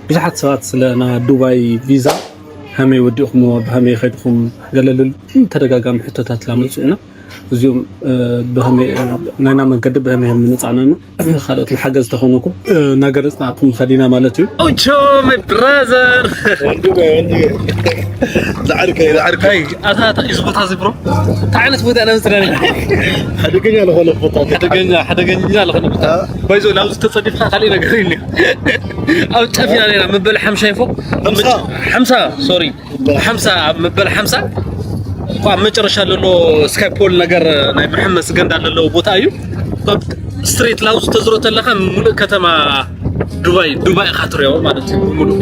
ብዙሓት ሰባት ስለ ናይ ዱባይ ቪዛ፣ ከመይ ወዲእኹምዎ፣ ብኸመይ ከይድኹም፣ ገለ ልል ተደጋጋሚ ሕቶታት ላመጹ ኢና። እዚኦም ብኸመይ ናይና መንገዲ ብኸመይ ከም ንጻነኑ፣ ካልኦት ሓገዝ ተኾነኩም፣ እናገለጽናኩም ከዲና ማለት እዩ። ኦቾ፣ my brother። ኣታ ኣታ እዚ ቦታ እዚ ብሮ፣ እንታይ ዓይነት ቦታ ኢና መጽና? ሓደገኛ ዝኾነ ቦታ። ሓደገኛ ሓደገኛ ዝኾነ ቦታ። ባይዞ ላውዝ ተጸዲፍካ ካልእ ነገር እዩ። ኣብ ጫፍ ኢና ነና፣ መበል ሓምሻይ ፎቕ። ሓምሳ። ሓምሳ፣ ሶሪ። ሓምሳ፣ ኣብ መበል ሓምሳ እኮ ኣብ መጨረሻ ለሎ ስካይ ፖል ነገር ናይ መሐመስ ገንዳ ለለዎ ቦታ እዩ። ስትሬት ላውዝ ተዝሮ ተለኻ፣ ሙሉእ ከተማ ዱባይ፣ ዱባይ ኢኻ ትሪኦ ማለት እዩ። ሙሉእ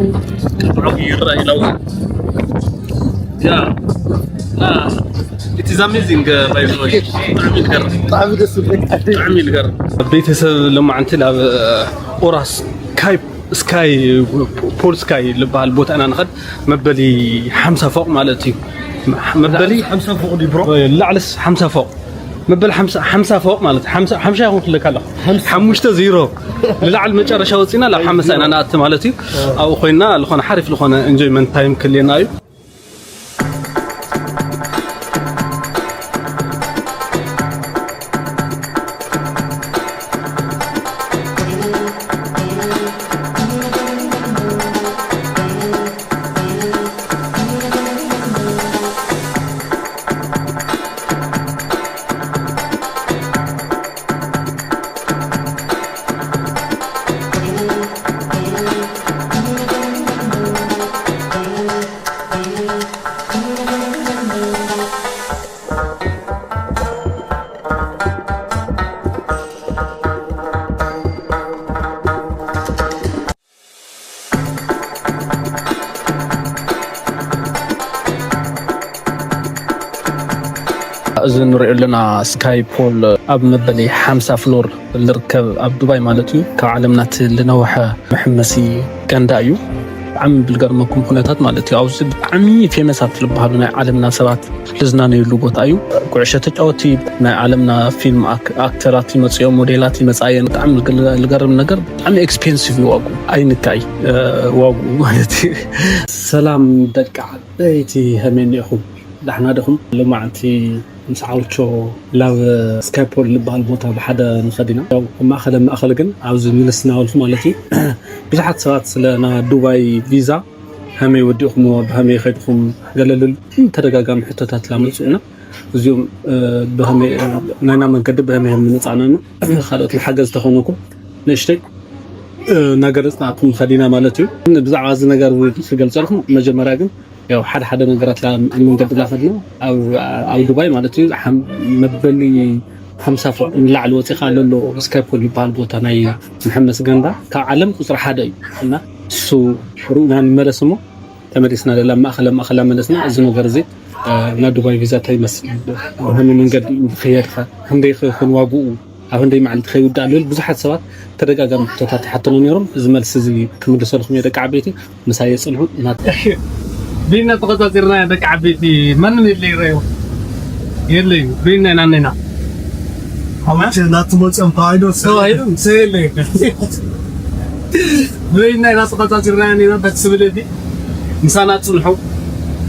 ቅርብዑ ይረኣይ ላውዝ። ያ፣ ና፣ it is amazing, uh, by the way። ብጣዕሚ ይገርም። ብጣዕሚ ደስ ይብል። ብጣዕሚ ይገርም። ቤተሰብ ለማዓንቲ ናብ ኦራስ ካይ ስካይ ፖል ስካይ ዝበሃል ቦታ ኢና ንኸድ። መበሊ ሓምሳ ፎቕ ማለት እዩ። መበሊ ሓምሳ ፎቕ ድዩ ብሮ? ላዕልስ ሓምሳ ፎቕ። መበሊ ሓምሳ፣ ሓምሳ ፎቕ ማለት ሓምሳ፣ ሓምሳ ይኹን ክልካ ኣለኹ። ሓሙሽተ ዜሮ። ንላዕሊ መጨረሻ ወፂና ናብ ሓምሳ ኢና ንኣቲ ማለት እዩ። ኣብኡ ኮይና ዝኾነ ሓሪፍ ዝኾነ ኢንጆይመንት ታይም ክልየና እዩ። እዚ ንሪኦ ኣለና ስካይ ፖል ኣብ መበሊ ሓምሳ ፍሎር ዝርከብ፣ ኣብ ዱባይ ማለት እዩ። ካብ ዓለምና እቲ ዝነውሐ መሐመሲ ገንዳ እዩ። ብጣዕሚ ብልገርመኩም ኩነታት ማለት እዩ። ኣብዚ ብጣዕሚ ፌመሳት ዝበሃሉ ናይ ዓለምና ሰባት ልዝናነየሉ ቦታ እዩ። ኩዕሾ ተጫወቲ፣ ናይ ዓለምና ፊልም ኣክ-፣ ኣክተራት ይመፅዮ፣ ሞዴላት ይመፃየን። ብጣዕሚ ልገ-፣ ልገርም ነገር፣ ብጣዕሚ ኤክስፔንሲቭ እዩ ዋጉ። ኣይንካይ፣ እ፣ ዋጉ ማለት እዩ። ሰላም ደቂ ዓበይቲ፣ ከመይ እኒኢኹም? ዳሕና ዲኹም? ሎማዓንቲ ምስ ዓውቾ ላብ ስካይ ፖል ዝበሃል ቦታ ብሓደ ንኸድ ኢና። ያው ኣብ ማእኸለ ማእኸል ግን ኣብዚ ምልስ እናበልኩ ማለት እዩ። ብዙሓት ሰባት ስለ ናይ ዱባይ ቪዛ ከመይ ወዲእኹምዎ፣ ብኸመይ ከይድኹም፣ ገለ ልል ተደጋጋሚ ሕቶታት ላመጹ ኢና። እዚኦም፣ እ፣ ብኸመይ፣ እ፣ ናይና መንገዲ ብኸመይ ከም ንጻነኑ፣ ካልኦት ሓገዝ ተኾነኩም ንእሽተይ፣ እ፣ እናገለጽናኩም ከዲና ማለት እዩ። ብዛዕባ እዚ ነገር ክገልጸልኩም፣ መጀመርያ ግን ያው ሓደ ሓደ ነገራት ላ-፣ ኣብ መንገዲ ላኸድና፣ ኣብ፣ ኣብ ዱባይ ማለት እዩ፣ ሓም-፣ መበሊ ሓምሳ ፎቕ ንላዕሊ ወፂኻ ለሎ ስካይ ፖል ይበሃል ቦታ ናይ መሐመስ ገንዳ ካብ ዓለም ቁፅሪ ሓደ እዩ። እና እሱ ርኢና ንመለስ እሞ ተመሊስና ለላ ማእኸለ ማእኸላ መለስና። እዚ ነገር እዚ፣ እ፣ ናይ ዱባይ ቪዛ እንታይ ይመስል፣ ብኸመይ መንገዲ እዩ ዝኽየድ ኸ፣ ክንደይ ኸ ይኾን ዋግኡ፣ ኣብ ክንደይ መዓልቲ ከይውዳእ ዝብል ብዙሓት ሰባት ተደጋጋሚ ሕቶታት ይሓቱኒ ነይሮም። እዚ መልሲ እዚ ክምልሰልኩም እየ ደቂ ዓበይቲ። ምሳይ የጽንሑ። ናት-፣ ብይና ተቆጻጺርና ደቂ ዓበይቲ፣ ማንም የለ ይረዩ። የለዩ። ብይና ኢና ነና። ኣማሽ ናቱ መጽኦም ተዋሂዶ ተዋሂዶ ሰየለ። ብይና ኢና ተቆጻጺርና ነና። ደስ ዝብል እቲ ምሳና ጽንሑ።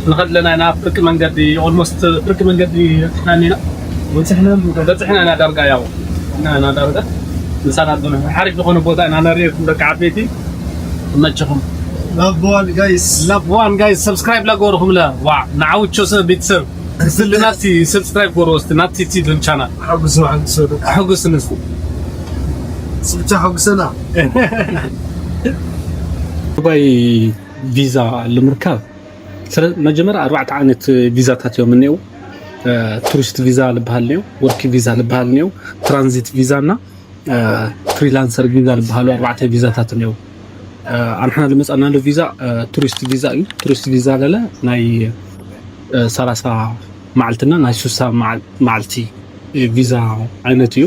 ንኸለና ኢና ፍርቂ መንገዲ፣ ኦልሞስት ፍርቂ መንገዲ በጽሕና ኢና። በጽሕና ኢና ዳርጋ ያው። እና ኢና ዳርጋ ምሳና ጽንሑ። ሓሪፍ ዝኾነ ቦታ ኢና ነሪእኩም ደቂ ዓበይቲ። ይመችኹም። ላቭ ዋን ጋይስ። ላቭ ዋን ጋይስ፣ ሰብስክራይብ ላገበርኹም ለ። ዋ፣ ንዓውቾ ሰብ ቤተሰብ። እስቲ ናብቲ ሰብስክራይብ ገበርዎ እስቲ፣ ናብቲ እቲ ቻናል። ሓጉስ መዓልቲ ሰዱ። ሓጉስ ንስ። ስብቻ ሓጉሰና። ዱባይ ቪዛ ንምርካብ፣ ስለ መጀመርያ ኣርባዕተ ዓይነት ቪዛታት እዮም እኒአው። እ፣ ቱሪስት ቪዛ ዝበሃል እኒአው፣ ወርክ ቪዛ ዝበሃል እኒአው፣ ትራንዚት ቪዛ እና እ፣ ፍሪላንሰር ቪዛ ዝበሃሉ ኣርባዕተ ቪዛታት እኒአው። እ፣ ኣንሕና ዝመጻናሉ ቪዛ፣ እ፣ ቱሪስት ቪዛ እዩ። ቱሪስት ቪዛ ለለ ናይ፣ እ፣ ሰላሳ መዓልትና ናይ ሱሳ መዓል-፣ መዓልቲ ቪዛ ዓይነት እዩ።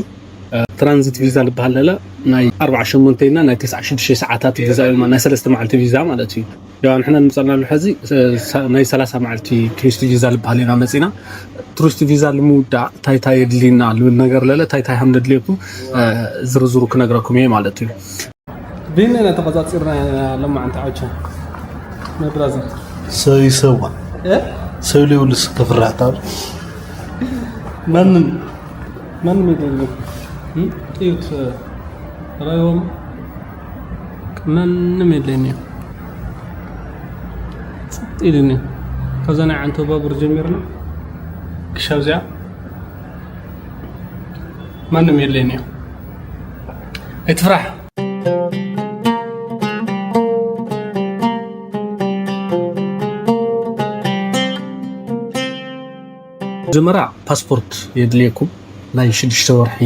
እ፣ ትራንዚት ቪዛ ዝበሃል ለለ ናይ ኣርብዓ ሸሞንተ እና ናይ ተስዓ ሽዱሽተ ሰዓታት ቪዛ እዩ። ናይ ሰለስተ መዓልቲ ቪዛ ማለት እዩ። ያው ንሕና ንመጻናሉ ሕዚ፣ እ፣ ሰ-፣ ናይ ሰላሳ መዓልቲ ቱሪስት ቪዛ ዝበሃል ኢና መጺና። ቱሪስት ቪዛ ንምውዳእ እንታይ እንታይ የድልየና ዝብል ነገር ለለ፣ እንታይ እንታይ ከም ዘድልየኩም፣ እ፣ ዝርዝሩ ክነግረኩም እየ ማለት እዩ። ዲና ኢና ተቆጻጺርና ሎማዓንቲ ዓውቻ። My brother። ሰብ ይሰዋ። እ? ሰብ ዘይብሉስ ክፍራሕ ታብ። ማንም፣ ማንም የለን። እም? ጥይት፣ እ፣ ራዮም ማንም የለን እዩ። ጸጥ ኢሉኒ። ካብዛ ናይ ዓንቶ ባቡር ጀሚርና ክሻብ እዚኣ ማንም የለን እዩ። ኣይትፍራሕ። መጀመርያ ፓስፖርት የድልየኩም፣ ናይ ሽዱሽተ ወርሒ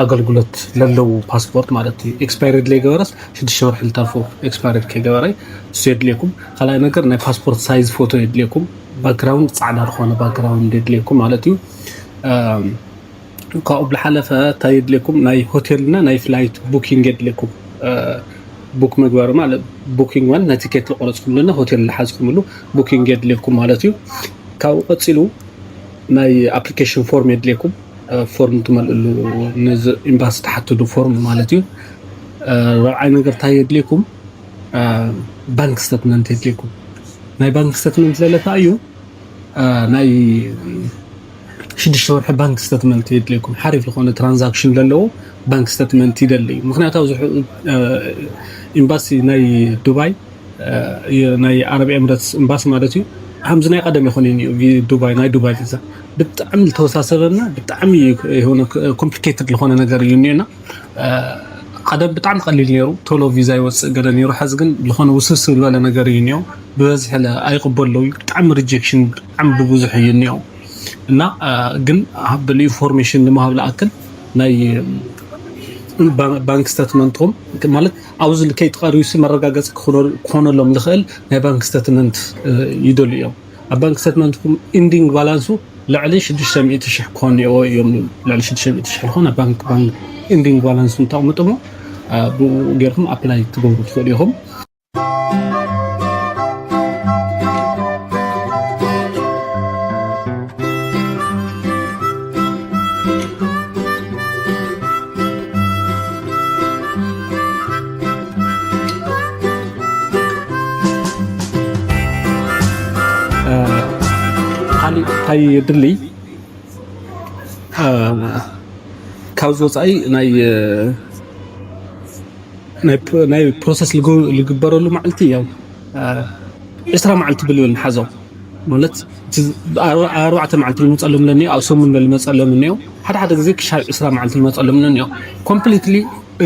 ኣገልግሎት ለለዉ ፓስፖርት ማለት እዩ። ኤክስፓየርድ ለይገበረስ ሽዱሽተ ወርሒ ልተርፎ ኤክስፓየርድ ከይገበረ እሱ የድልየኩም። ካልኣይ ነገር ናይ ፓስፖርት ሳይዝ ፎቶ የድልየኩም፣ ባክግራውንድ ጻዕዳ ዝኾነ ባክግራውንድ የድልየኩም ማለት እዩ። እም፣ ካብኡ ብዝሓለፈ እንታይ የድልየኩም? ናይ ሆቴልና ናይ ፍላይት ቡኪንግ የድልየኩም። እ፣ ቡክ ምግባር ማለት ቡኪንግ ማለት ናይ ቲኬት ዝቆረጽኩምሉና ሆቴል ዝሓዝኩምሉ ቡኪንግ የድልየኩም ማለት እዩ። ካብኡ ቀጺሉ ናይ ኣፕሊኬሽን ፎርም የድልየኩም። እ፣ ፎርም ትመልእሉ ነዚ ኤምባሲ ትሓትሉ ፎርም ማለት እዩ። እ፣ ራብዓይ ነገር እንታይ የድልየኩም? እ፣ ባንክ ስተትመንት የድልየኩም። ናይ ባንክ ስተትመንት ለለታ እዩ። እ፣ ናይ ሽዱሽተ ወርሒ ባንክ ስተትመንት የድልየኩም። ሓሪፍ ዝኾነ ትራንዛክሽን ዘለዎ ባንክ ስተትመንት ይደሊ እዩ። ምኽንያቱ ኣብዚ ሕ-፣ እ፣ ኤምባሲ ናይ ዱባይ፣ እ፣ የ-፣ ናይ ዓረብ ኤምሬትስ ኤምባሲ ማለት እዩ። ከምዚ ናይ ቀደም ይኾን እዩ ቪ-፣ ዱባይ፣ ናይ ዱባይ ቪዛ ብጣዕሚ ዝተወሳሰበና ብጣዕሚ የሆነ ኮምፕሊኬትድ ዝኾነ ነገር እዩ እኒኦና። እ፣ ቀደም ብጣዕሚ ቀሊል ነይሩ፣ ቶሎ ቪዛ ይወፅእ ገለ ነይሩ። ሐዚ ግን ዝኾነ ውስብስብ ዝበለ ነገር እዩ እኒኦ። ብበዝሒ ለ-፣ ኣይቕበሎ እዩ። ብጣዕሚ ሪጀክሽን ብጣዕሚ ብብዙሕ እዩ እኒኦ። እና፣ እ፣ ግን ኣብ ልዩ ኢንፎርሜሽን ንምሃብ ለኣክል ናይ፣ እ፣ ባ-፣ ባንክ ስተትመንትኩም ማለት ኣብዚ ከይትቐርዩ ሲ መረጋገፂ ክኾነ-፣ ክኾነሎም ዝኽእል ናይ ባንክ ስተትመንት፣ እ፣ ይደልዩ እዮም። ኣብ ባንክ ስተትመንትኩም ኢንዲንግ ባላንሱ ልዕሊ ሽዱሽተ ሚእቲ ሺሕ ክኾን እኒኦ እዮም። ልዕሊ ሽዱሽተ ሚእቲ ሺሕ ዝኾነ ባንክ፣ ባንክ ኢንዲንግ ባላንስ እንተቕምጥሞ፣ እ፣ ብኡ ጌርኩም ኣፕላይ ትገብሩ ትኽእሉ ኢኹም። እ፣ ካሊእ እንታይ የድሊ? እ፣ ካብዚ ወፃኢ ናይ፣ እ፣ ናይ ፕ-፣ ናይ ፕሮሰስ ልግ-፣ ልግበረሉ መዓልቲ ያው፣ እ፣ ዕስራ መዓልቲ ብልብል ንሓዞ። ማለት እቲ ኣር-፣ ኣርባዕተ መዓልቲ ልመፀሎም ለኒዮ፣ ኣብ ሰሙን ልመፀሎም እኒኦ። ሓደ ሓደ ግዜ ክሻብ ዕስራ መዓልቲ ልመፀሎም ለኒዮ። ኮምፕሊትሊ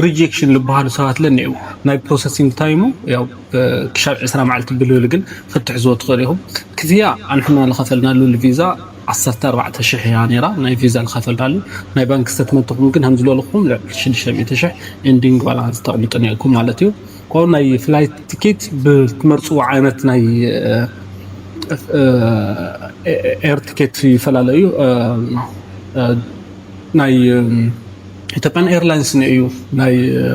ሪጀክሽን ልበሃሉ ሰባት ለኒዮ። ናይ ፕሮሰሲንግ ታይሙ ያው፣ እ፣ ክሻብ ዕስራ መዓልቲ ብልብል ግን ክትሕዝዎ ትኽእሉ ኢኹም። ክፍያ ኣንሕና ልኸፈልናሉ ልቪዛ ዓሰርተ ኣርባዕተ ሽሕ እያ ነይራ፣ ናይ ቪዛ ልኸፈልናሉ። ናይ ባንክ ስተትመንትኹም ግን ከም ዝበልኹም ልዕሊ ሽዱሽተ ሚእቲ ሽሕ ኢንዲንግ ባላንስ ተቕምጡ ነይርኩም ማለት እዩ። ከምኡ ናይ ፍላይት ቲኬት ብትመርጽዎ ዓይነት ናይ፣ እ፣ እ፣ ኤር ቲኬት ይፈላለ እዩ። እ፣ እ፣ ናይ፣ እ፣ ኢትዮጵያን ኤርላይንስ እዩ፣ ናይ፣ እ፣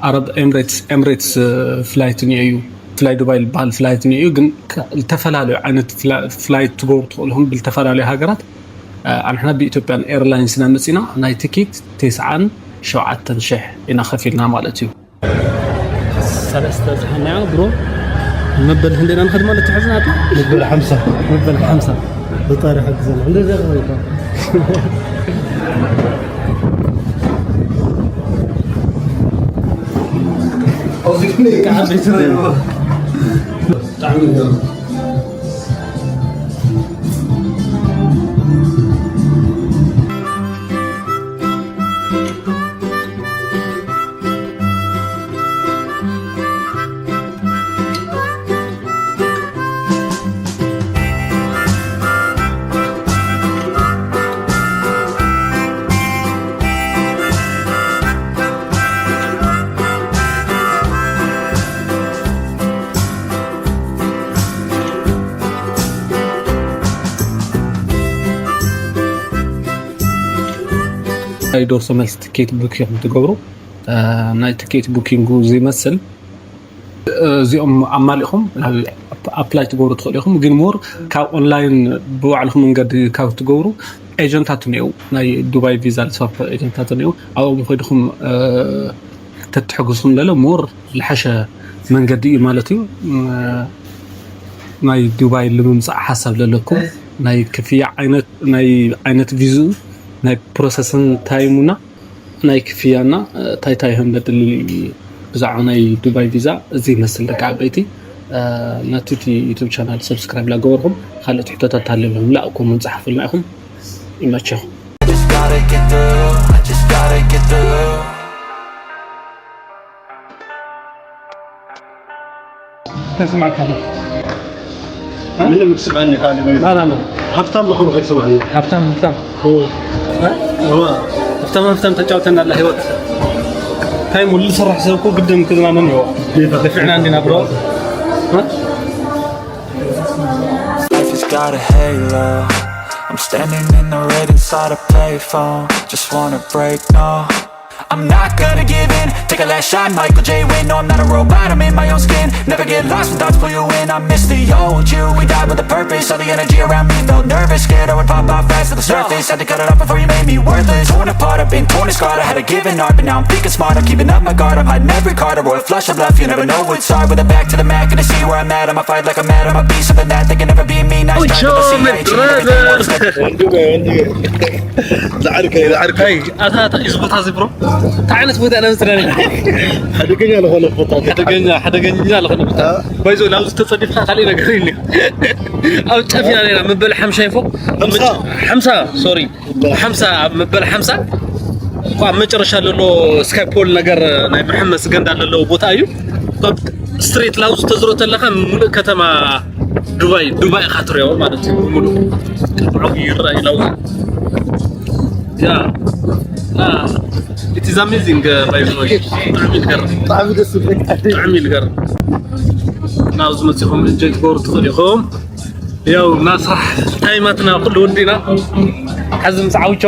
ኣረብ ኤምሬትስ፣ ኤምሬትስ፣ እ፣ ፍላይት እዩ፣ ፍላይ ዱባይ ዝበሃል ፍላይት እዩ። ግን ከ-፣ ዝተፈላለዩ ዓይነት ፍላ-፣ ፍላይት ትገብሩ ትኽእሉ ኢኹም ብዝተፈላለዩ ሃገራት። እ፣ ኣንሕና ብኢትዮጵያን ኤርላይንስ ኢና መጺና፣ ናይ ቲኬት ተስዓን ሸውዓተን ሽሕ ኢና ከፊልና ማለት እዩ። ሰለስተ ዝሓናዮ ብሮ፣ መበል ክንደይ ኢና ንኸድ ማለት ትሕዝና ኣቶ? መበል ሓምሳ። መበል ሓምሳ። ብጣሪ ሓግዘና። እንደዚያ ከመልካ። ብጣዕሚ ይገርም። ናይ ደርሶ መልስ ትኬት ቡክ ኢኹም ትገብሩ። እ፣ ናይ ትኬት ቡኪንጉ ዝመስል፣ እ፣ እዚኦም ኣማሊእኹም ናብ ኣፕ-፣ ኣፕላይ ትገብሩ ትኽእሉ ኢኹም። ግን ሞር ካብ ኦንላይን ብባዕልኹም መንገዲ ካብ ትገብሩ ኤጀንታት እኒአው፣ ናይ ዱባይ ቪዛ ዝሰርሑ ኤጀንታት እኒአው። ኣብኦም ኮይድኹም፣ እ፣ ከተሕጉስኩም ለለ ሞር ዝሓሸ መንገዲ እዩ ማለት እዩ። ናይ ዱባይ ንምምፃእ ሓሳብ ለለኩም ናይ ክፍያ ዓይነት ናይ ዓይነት ቪዝኡ ናይ ፕሮሰስን ታይሙና ናይ ክፍያና እንታይ እንታይ ከም ዘድሊ ብዛዕባ ናይ ዱባይ ቪዛ እዚ ይመስል ደቂ ዓበይቲ። ነቲ ዩቱብ ቻናል ሰብስክራይብ ላገበርኩም ካልኦት ሕቶታት ታለብሎም ላእኩም ጸሓፉልና ኢኹም። ይመቸኹም። ተስማዕካ ምንም ትስምዐኒ ካልእ ነገር ላላ ሃብታም ዝኾኑ ከይትስምዐኒ ሃብታም ሃብታም እዋ ሃብታም ሃብታም ተጫውተና ኣላ ህይወት እንታይ ሙሉ ዝሰርሕ ሰብ እኮ ግድን ክዝናነን ይዎ ደፊዕና እንዲና ብሮ Life has got a halo. I'm standing in the red inside a payphone. Just wanna break, no. I'm not gonna give in. Take a last shot, Michael J. Win. No, I'm not a robot. I'm in my own skin. Never get lost when thoughts pull you in. I miss the old you. We died with a purpose. All the energy around me felt nervous. Scared I would pop out fast to the surface. Had to cut it off before you made me worthless. Torn apart, I've been torn and scarred. I had a given heart, but now I'm thinking smart. I'm keeping up my guard. I'm hiding every card. A royal flush of bluff. You never know what's hard. With a back to the mat, gonna see where I'm at. I'ma fight like I'm mad. I'ma be something that they can never be me. Nice try, but see, I ain't changing everything. One step ዝዓርከይ ዝዓርከይ ኣታ ኣታ እዚ ቦታ እዚ ብሮ እንታይ ዓይነት ቦታ ኢና መስለኒ ሓደገኛ ዝኾነ ቦታ ሓደገኛ ሓደገኛ ዝኾነ ቦታ ባይዞ ናብዚ ተጸዲፍካ ካልእ ነገር ኢሉ ኣብ ጫፍ ኢና ነና መበል ሓምሳ ይፎ ሓምሳ ሶሪ ሓምሳ ኣብ መበል ሓምሳ እኳ ኣብ መጨረሻ ዘሎ ስካይ ፖል ነገር ናይ መሐመስ ገንዳ ዘለዎ ቦታ እዩ ስትሬት ላውዝ ተዝሮ ተለኻ ሙሉእ ከተማ ዱባይ ዱባይ ኢኻ ትሪኦ ማለት እዩ ሙሉእ ቅጥዑ ይረኣ ኢላው ያ it is amazing by the way ብጣዕሚ ይገርም ብጣዕሚ ደስ ዝብል ብጣዕሚ ይገርም ናብዚ መፂኹም እንጆይ ትገብሩ ትኽእሉ ኢኹም ያው ናይ ስራሕ ታይማትና ኩሉ ወዲና ሓዚ ምስ ዓውቾ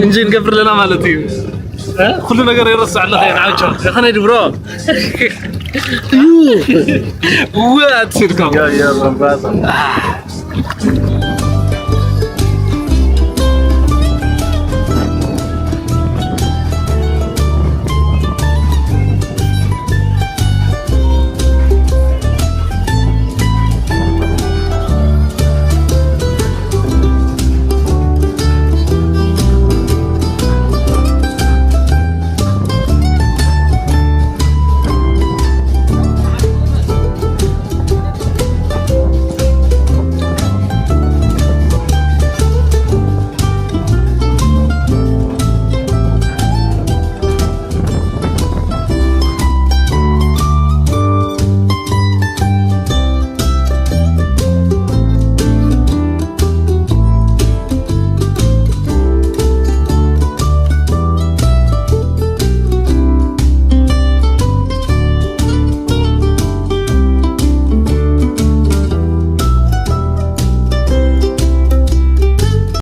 እንጂ ንገብር ኣለና ማለት እዩ ኩሉ ነገር ይረስዕ ኣለኸ ዓውቾ የኸነ ድብሮ ወት ሲድካ